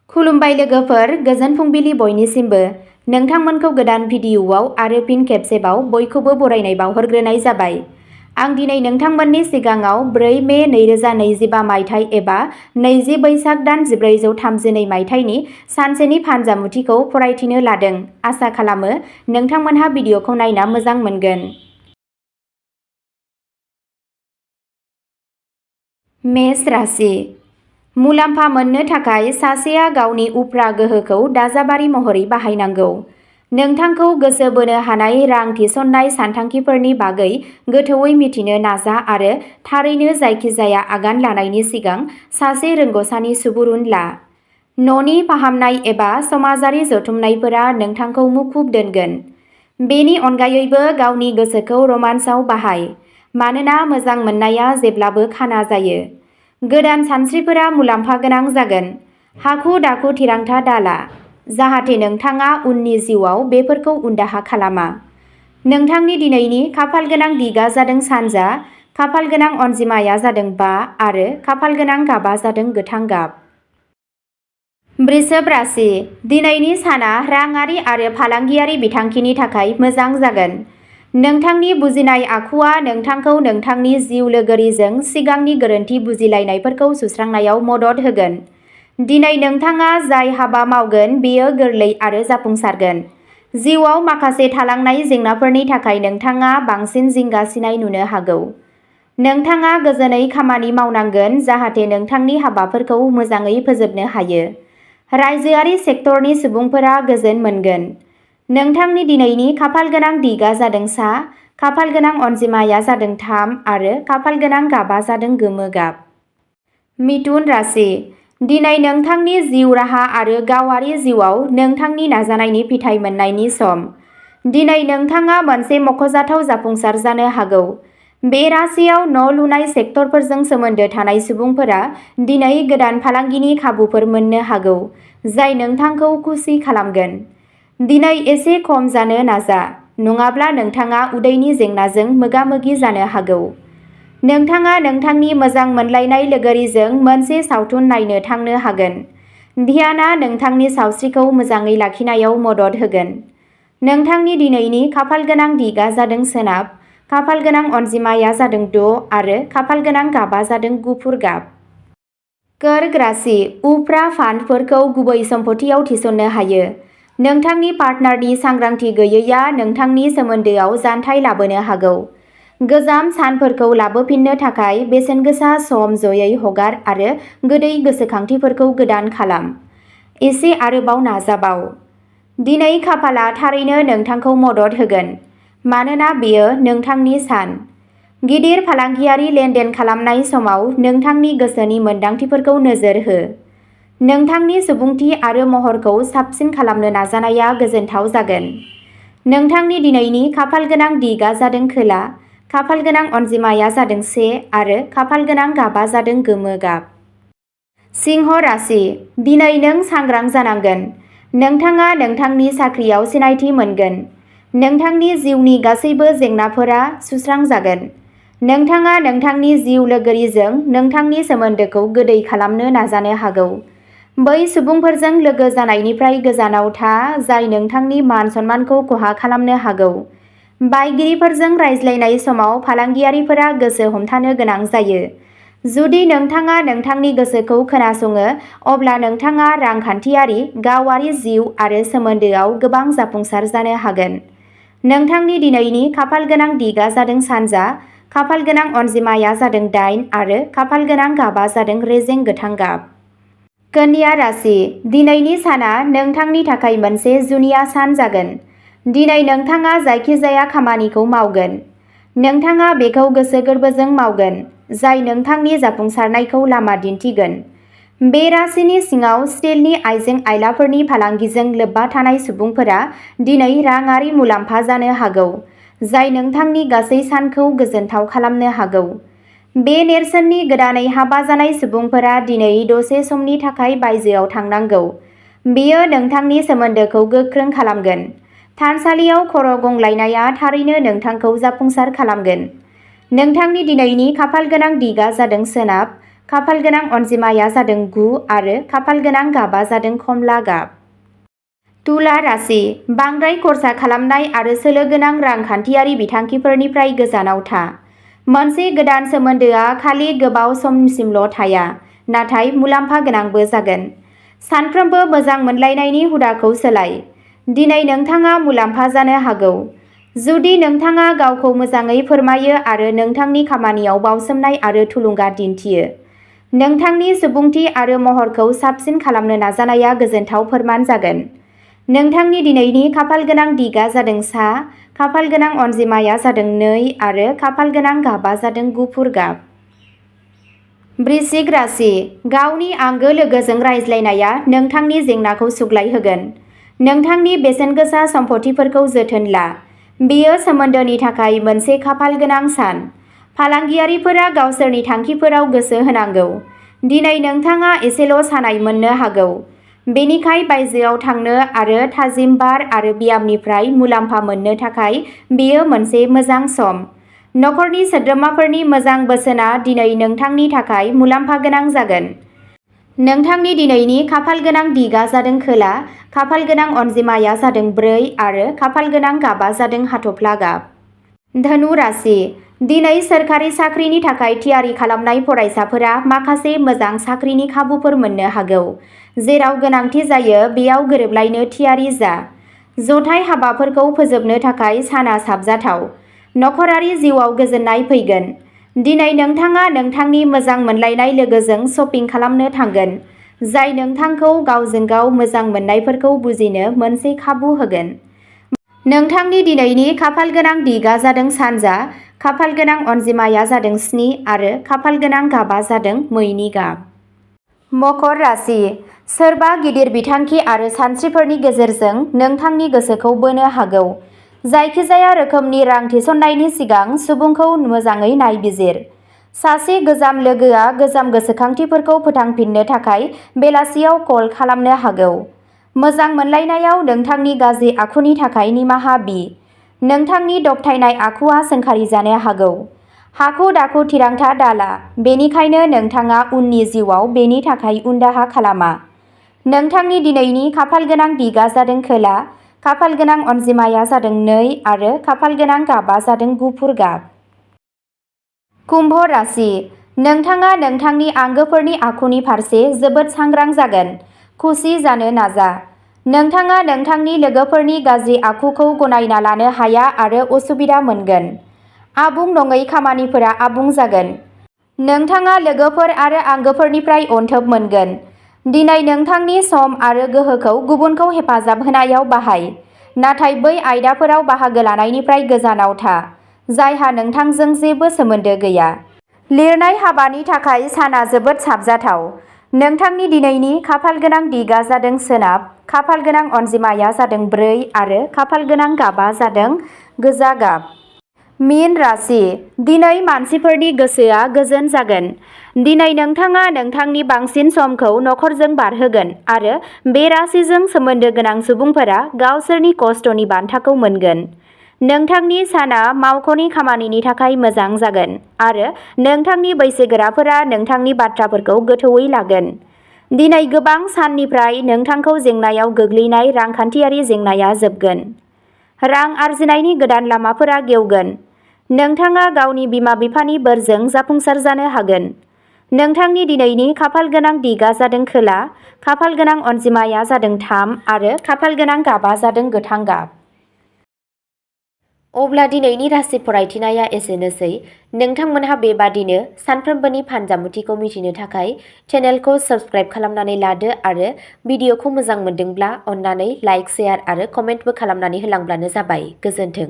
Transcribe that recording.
खुलुमबाय लोगोफोर, गोजोन फुंबिलि बयनिसिमबो। नोंथांमोनखौ गोदान भिडिअ'आव आरो फिन खेबसेबाव बयखौबो बरायनाय बावहरग्रोनाय जाबाय। आं दिनै नोंथांमोननि सिगाङाव 4 मे 2025 मायथाइ एबा 20 बैसाग दान 1432 मायथाइनि सानसेनि फानजामुथिखौ फरायथिनो लादों। आसा खालामो नोंथांमोनहा भिडिअ'खौ नायना मोजां मोनगोन। मेष राशि। मुलाम्फा मोननो थाखाय सासेया गावनि उफ्रा गोहोखौ दाजाबारि महरै बाहायनांगौ। नोंथांखौ गोसो बोनो हानाय रां थिसननाय सानथांखिफोरनि बागै गोथौवै मिथिनो नाजा आरो थारैनो जायखिजाया आगान लानायनि सिगां सासे रोंग'सानि सुबुरुन ला। न'नि फाहामनाय एबा समाजारि जथुमनायफोरा नोंथांखौ मुखुब दोनगोन। बेनि अनगायैबो गावनि गोसोखौ रमान्सआव बाहाय, मानोना मोजां मोननाया जेब्लाबो खाना जायो। गोदान सानस्रिफोरा मुलाम्फा गोनां जागोन। हाखु-दाखु थिरांथा दाला, जाहाथे नोंथाङा उननि जिउआव बेफोरखौ उनदाहा खालामा। नोंथांनि दिनैनि खाफालगोनां दिगा जादों सानजा, खाफालगोनां अनजिमाया जादों 5 आरो खाफालगोनां गाबा जादों गोथां गाब। वृषभ राशि। दिनैनि साना राङारि आरो फालांगियारि बिथांखिनि थाखाय मोजां जागोन। नोंथांनि बुजिनाय आखुआ नोंथांखौ नोंथांनि जिउ लोगोरिजों सिगांनि गोरोन्थि बुजिलायनायफोरखौ सुस्रांनायाव मदद होगोन। दिनै नोंथाङा जाय हाबा मावगोन बेयो गोरलै आरो जाफुंसारगोन। जिउआव माखासे थालांनाय जेंनाफोरनि थाखाय नोंथाङा बांसिन जिंगासिनाय नुनो हागौ। नोंथाङा गोजोनै खामानि मावनांगोन जाहाथे नोंथांनि हाबाफोरखौ मोजाङै फोजोबनो हायो। रायजोआरि सेक्टरनि सुबुंफोरा गोजोन मोनगोन। नोंथांनि दिनैनि खाफालगोनां दिगा जादों सा, खाफालगोनां अनजिमाया जादों 3 आरो खाफालगोनां गाबा जादों गोमो गाब। मिथुन राशि। दिनै नोंथांनि जिउ राहा आरो गावारि जिउआव नोंथांनि नाजानायनि फिथाइ मोननायनि सम। दिनै नोंथाङा मोनसे मख'जाथाव जाफुंसार जानो हागौ। बे राशियाव न' लुनाय सेक्टरफोरजों सोमोन्दो थानाय सुबुंफोरा दिनै गोदान फालांगिनि खाबुफोर मोननो हागौ, जाय नोंथांखौ खुसि खालामगोन। दिनै एसे खम जानो नाजा, नङाब्ला नोंथाङा उदैनि जेंनाजों मोगा-मोगि जानो हागौ। नोंथाङा नोंथांनि मोजां मोनलायनाय लोगोरिजों मोनसे सावथुन नायनो थांनो हागोन। ध्यानआ नोंथांनि सावस्रिखौ मोजाङै लाखिनायाव मदद होगोन। नोंथांनि दिनैनि खाफालगोनां दिगा जादों सोनाब, खाफालगोनां अनजिमाया जादों 6 आरो खाफालगोनां गाबा जादों गुफुर गाब। कर्क राशि। उफ्रा फान्डफोरखौ गुबै सम्पथियाव थिसननो हायो। नोंथांनि पार्टनारनि सांग्रांथि गैयैआ नोंथांनि सोमोन्दोआव जानथाय लाबोनो हागौ। गोजाम सानफोरखौ लाबोफिननो थाखाय बेसेनगोसा सम जयै हगार आरो गोदै गोसोखांथिफोरखौ गोदान खालाम। एसे आरोबाव नाजाबाव। दिनै खाफालआ थारैनो नोंथांखौ मदद होगोन, मानोना बेयो नोंथांनि सान। गिदिर फालांगियारि लेनदेन खालामनाय समाव नोंथांनि गोसोनि मोनदांथिफोरखौ नोजोर हो। नोंथांनि सुबुंथि आरो महरखौ साबसिन खालामनो नाजानाया गोजोनथाव जागोन। नोंथांनि दिनैनि खाफालगोनां दिगा जादों खोला, खाफालगोनां अनजिमाया जादों 1 आरो खाफालगोनां गाबा जादों गोमो गाब। सिंह राशि। दिनै नों सांग्रां जानांगोन। नोंथाङा नोंथांनि साख्रियाव सिनायथि मोनगोन। नोंथांनि जिउनि गासैबो जेंनाफोरा सुस्रांजागोन। नोंथाङा नोंथांनि जिउ लोगोरिजों नोंथांनि सोमोन्दोखौ गोदै खालामनो नाजानो हागौ। बै सुबुंफोरजों लोगो जानायनिफ्राय गोजानाव था जाय नोंथांनि मान-सन्मानखौ खहा खालामनो हागौ। बायगिरिफोरजों रायज्लायनाय समाव फालांगियारिफोरा गोसो हमथानो गोनां जायो। जुदि नोंथाङा नोंथांनि गोसोखौ खोनासङो, अब्ला नोंथाङा रांखान्थियारि, गावारि जिउ आरो सोमोन्दोआव गोबां जाफुंसार जानो हागोन। नोंथांनि दिनैनि खाफालगोनां दिगा जादों सानजा, खाफालगोनां अनजिमाया जादों 8 आरो खाफालगोनां गाबा जादों रेजें गोथां गाब। कन्या राशि। दिनैनि साना नोंथांनि थाखाय मोनसे जुनिया सान जागोन। दिनै नोंथाङा जायखिजाया खामानिखौ मावगोन। नोंथाङा बेखौ गोसो गोरबोजों मावगोन, जाय नोंथांनि जाफुंसारनायखौ लामा दिन्थिगोन। बे राशिनि सिङाव स्टिलनि आइजें-आइलाफोरनि फालांगिजों लोब्बा थानाय सुबुंफोरा दिनै राङारि मुलाम्फा जानो हागौ, जाय नोंथांनि गासै सानखौ गोजोनथाव खालामनो हागौ। बे नेरसोननि गोदानै हाबा जानाय सुबुंफोरा दिनै दसे समनि थाखाय बायजोआव थांनांगौ। बेयो नोंथांनि सोमोन्दोखौ गोख्रों खालामगोन। थानसालियाव खर'गंग्लायनाया थारैनो नोंथांखौ जाफुंसार खालामगोन। नोंथांनि दिनैनि खाफालगोनां दिगा जादों सोनाब, खाफालगोनां अनजिमाया जादों 9 आरो खाफालगोनां गाबा जादों खमला गाब। तुला राशि, बांद्राय खरसा खालामनाय आरो सोलो गोनां रांखान्थियारि बिथांखिफोरनिफ्राय गोजानाव था। मोनसे गोदान सोमोन्दोआ खालि गोबाव समसिमल' थाया, नाथाय मुलाम्फा गोनांबो जागोन। सानफ्रोमबो मोजां मोनलायनायनि हुदाखौ सोलाय। दिनै नोंथाङा मुलाम्फा जानो हागौ। जुदि नोंथाङा गावखौ मोजाङै फोरमायो आरो नोंथांनि खामानियाव बावसोमनाय आरो थुलुंगा दिन्थियो। नोंथांनि सुबुंथि आरो महरखौ साबसिन खालामनो नाजानाया गोजोनथाव फोरमान जागोन। नोंथांनि दिनैनि खाफालगोनां दिगआ जादों सा, खाफालगोनां अनजिमाया जादों 2 आरो खाफालगोनां गाबा जादों गुफुर गाब। वृश्चिक राशि, गावनि आंगो लोगोजों रायज्लायनाया नोंथांनि जेंनाखौ सुग्लायहोगोन। नोंथांनि बेसेनगोसा सम्फथिफोरखौ जोथोन ला। बेयो सोमोन्दोनि थाखाय मोनसे खाफालगोनां सान। फालांगियारिफोरा गावसोरनि थांखिफोराव गोसो होनांगौ। दिनै नोंथाङा एसेल' सानाय मोननो हागौ। बेनिखाय बायजोआव थांनो आरो थाजिम बार आरो ब्यामनिफ्राय मुलाम्फा मोननो थाखाय बेयो मोनसे मोजां सम। नखरनि सोद्रोमाफोरनि मोजां बोसोनआ दिनै नोंथांनि थाखाय मुलाम्फा गोनां जागोन। नोंथांनि दिनैनि खाफालगोनां दिगआ जादों खोला, खाफालगोनां अनजिमाया जादों 4 आरो खाफालगोनां गाबा जादों हाथफ्ला गाब। धनु राशि, दिनै सोरखारि साख्रिनि थाखाय थियारि खालामनाय फरायसाफोरा माखासे मोजां साख्रिनि खाबुफोर मोननो हागौ। जेराव गोनांथि जायो बेयाव गोरोबलायनो थियारि जा। जथाय हाबाफोरखौ फोजोबनो थाखाय साना साबजाथाव। नखरारि जिउआव गोजोननाय फैगोन। दिनै नोंथाङा नोंथांनि मोजां मोनलायनाय लोगोजों शपिं खालामनो थांगोन, जाय नोंथांखौ गावजों गाव मोजां मोननायफोरखौ बुजिनो मोनसे खाबु होगोन। नोंथांनि दिनैनि खाफालगोनां दिगआ जादों सानजा, खाफालगोनां अनजिमाया जादों 7 आरो खाफालगोनां गाबा जादों मैनि गाब। मकर राशि, सोरबा गिदिर बिथांखि आरो सानस्रिफोरनि गेजेरजों नोंथांनि गोसोखौ बोनो हागौ। जायखिजाया रोखोमनि रां थिसननायनि सिगां सुबुंखौ मोजाङै नायबिजिर। सासे गोजाम लोगोआ गोजाम गोसोखांथिफोरखौ फोथांफिन्नो थाखाय बेलासियाव कल खालामनो हागौ। मोजां मोनलायनायाव नोंथांनि गाज्रि आखुनि थाखाय निमाहा बि। नोंथांनि दबथायनाय आखुआ सोंखारिजानो हागौ। हाखु-दाखु थिरांथा दाला, बेनिखायनो नोंथाङा उननि जिउआव बेनि थाखाय उनदाहा खालामा। नोंथांनि दिनैनि खाफालगोनां दिगआ जादों खोला, खाफालगोनां अनजिमाया जादों 2 आरो खाफालगोनां गाबा जादों गुफुर गाब। कुम्भ राशि, नोंथाङा नोंथांनि आंगोफोरनि आखुनि फारसे जोबोद सांग्रां जागोन। खुसि जानो नाजा। नोंथाङा नोंथांनि लोगोफोरनि गाज्रि आखुखौ गनायना लानो हाया आरो उसुबिदा मोनगोन। आबुं नङै खामानिफोरा आबुं जागोन। नोंथाङा लोगोफोर आरो आंगोफोरनिफ्राय अनथोब मोनगोन। दिनै नोंथांनि सम आरो गोहोखौ गुबुनखौ हेफाजाब होनायाव बाहाय, नाथाय बै आयदाफोराव बाहागो लानायनिफ्राय गोजानाव था, जायहा नोंथांजों जेबो सोमोन्दो गैया। लिरनाय हाबानि थाखाय साना जोबोद साबजाथाव। नोंथांनि दिनैनि खाफालगोनां दिगआ जादों सोनाब, खाफालगोनां अनजिमाया जादों 4 आरो खाफालगोनां गाबा जादों गोजा गाब। मीन राशि, दिनै मानसिफोरनि गोसोआ गोजोन जागोन। दिनै नोंथाङा नोंथांनि बांसिन समखौ नखरजों बारहोगोन आरो बे राशिजों सोमोन्दो गोनां सुबुंफोरा गावसोरनि खस्थ'नि बान्थाखौ मोनगोन। नोंथांनि साना मावख'नि खामानिनि थाखाय मोजां जागोन आरो नोंथांनि बैसोगोराफोरा नोंथांनि बाथ्राफोरखौ गोथौवै लागोन। दिनै गोबां साननिफ्राय नोंथांखौ जेंनायाव गोग्लैनाय रांखान्थियारि जेंनाया जोबगोन। रां आरजिनायनि गोदान लामाफोरा गेवगोन। नोंथाङा गावनि बिमा-बिफानि बोरजों जाफुंसार जानो हागोन। नोंथांनि दिनैनि खाफालगोनां दिगआ जादों खोला, खाफालगोनां अनजिमाया जादों 3 आरो खाफालगोनां गाबा जादों गोथां गाब। अब्ला दिनैनि राशि फरायथिनाया एसेनोसै। नोंथांमोनहा बेबादिनो सानफ्रोमबोनि फानजामुथिखौ मिथिनो थाखाय चेनेलखौ साबस्क्राइब खालामनानै लादो आरो भिडिअखौ मोजां मोनदोंब्ला अन्नानै लाइक, शेयार आरो कमेन्टबो खालामनानै होलांब्लानो जाबाय। गोजोन्थों।